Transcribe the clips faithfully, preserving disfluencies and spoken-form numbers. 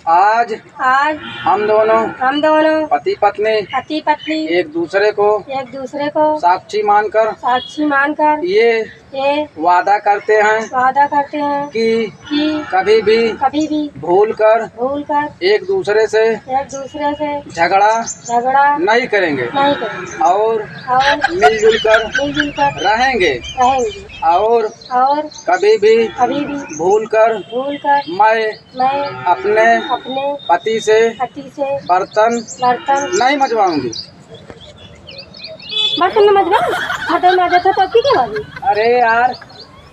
आज आज हम दोनों हम दोनों पति पत्नी पति पत्नी एक दूसरे को एक दूसरे को साक्षी मानकर साक्षी मानकर ये ये वादा करते हैं वादा करते हैं कि कि कभी भी कभी भी भूल कर भूल कर एक दूसरे से एक दूसरे से झगड़ा झगड़ा नहीं करेंगे नहीं करेंगे। और और मिलजुल कर मिलजुल कर रहेंगे रहेंगे। और और कभी भी कभी भी भूल कर भूल कर मैं मैं अपने अपने पति से पति से बर्तन बर्तन नहीं मजवाऊंगी। बर्तन न मजवा, बर्तन माजत है तो अब की के बाजी? अरे यार,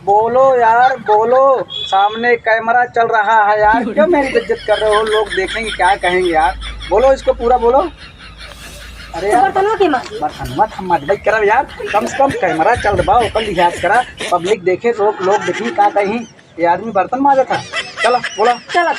बोलो यार, बोलो, सामने कैमरा चल रहा है यार, क्यों मेरी बेइज्जत कर रहे हो? लोग देखेंगे, क्या कहेंगे यार? बोलो इसको पूरा बोलो। अरे तो यार, बर्तनवा के माजी? बर्तन मत हम मजबई करब यार, कम से कम कैमरा चल रहा, ओकर लिहाज करा, पब्लिक देखे, लोग, लोग देखेंगे, का कहीं ये आदमी बर्तन माजत है। चला, बोला। चला।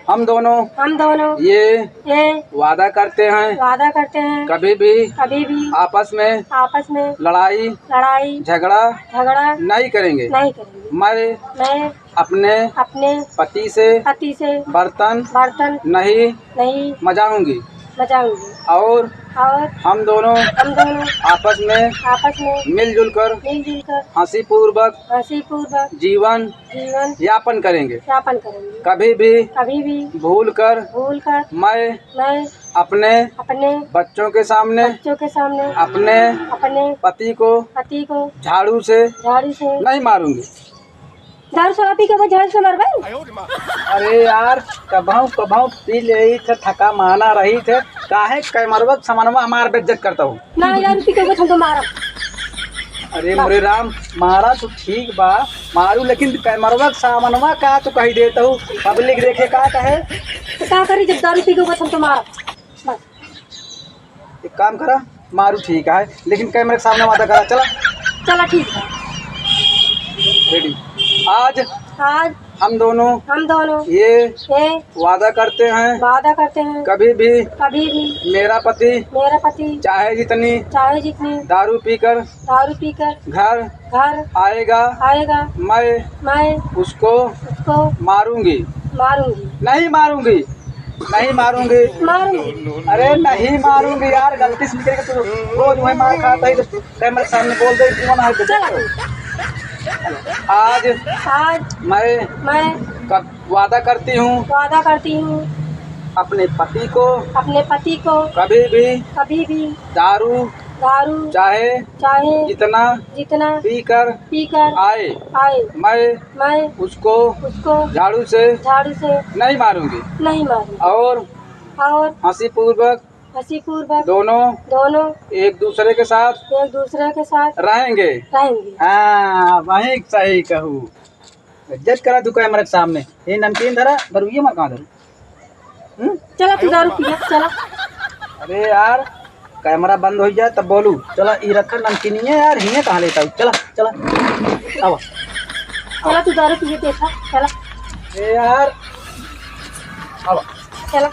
हम दोनों हम दोनों ये ये वादा करते हैं वादा करते हैं कभी भी कभी भी आपस में आपस में लड़ाई लड़ाई झगड़ा झगड़ा नहीं करेंगे। नहीं करेंगे। मैं मैं अपने अपने पति से पति से बर्तन बर्तन नहीं नहीं मजाऊंगी। मजाऊंगी। और और हम दोनों हम दोनों आपस में आपस में मिलजुल कर मिलजुल कर हंसी पूर्वक हंसी पूर्वक जीवन जीवन यापन करेंगे। यापन करेंगे। कभी भी कभी भी भूल कर भूल कर मैं मैं अपने अपने बच्चों के सामने बच्चों के सामने अपने अपने पति को पति को झाड़ू से झाड़ू से नहीं मारूंगी। दारू शराब पी के वो झाड़ू से मारबे? अरे यार, कभौ कभौ पी लेई थे, थका माना रही थे, काहे कैमरवा के सामनवा हमार बेइज्जत करता हूँ? ना यार, पी के वो हम तो मारब। अरे मोरे राम, मारा तो ठीक बा, मारू, लेकिन कैमरवा के सामनवा का तो कही देता हूँ, पब्लिक देखे का कहे। तो का करी जब दारू पी के वो हम तो मारब। बस। एक काम करा, मारू ठीक है, लेकिन कैमरे के सामने वादा करा। चला। चला ठीक है। रेडी। आज आज हम दोनों हम दोनों ये ये वादा करते हैं वादा करते हैं कभी भी कभी भी मेरा पति मेरा पति चाहे जितनी चाहे जितनी दारू पीकर दारू पीकर घर घर आएगा आएगा मैं मैं उसको उसको मारूंगी। मारूंगी। नहीं मारूंगी। नहीं मारूंगी। मारूंगी। अरे नहीं मारूंगी यार, गलती से निकल के तू रोज वही मार खाता है, तो कैमरे के सामने बोल दे, कौन है? चला। आज आज मैं मैं कब वादा करती हूँ वादा करती हूँ अपने पति को अपने पति को कभी भी कभी भी दारू दारू चाहे चाहे जितना जितना पीकर पीकर आए आए मैं मैं उसको उसको झाड़ू से झाड़ू से नहीं मारूंगी। नहीं मारूंगी। और और हंसी पूर्वक हंसी पूर्वक दोनों दोनों एक दूसरे के साथ एक दूसरे के साथ रहेंगे। रहेंगे। हाँ, वही सही कहू। इज्जत करा तू कैमरा के सामने। ये नमकीन धरा, दरुइया मत कहाँ धरू? हम्म? चला तू दारू पिया, चला। अरे यार, कैमरा बंद हो जाए तब बोलू। चला, ई रखा नमकीनिया यार, हिये कहाँ लेता हूँ? चला, चला। आवा। चला तू दारू पिए देखा, चला। ए यार, आवा। चला।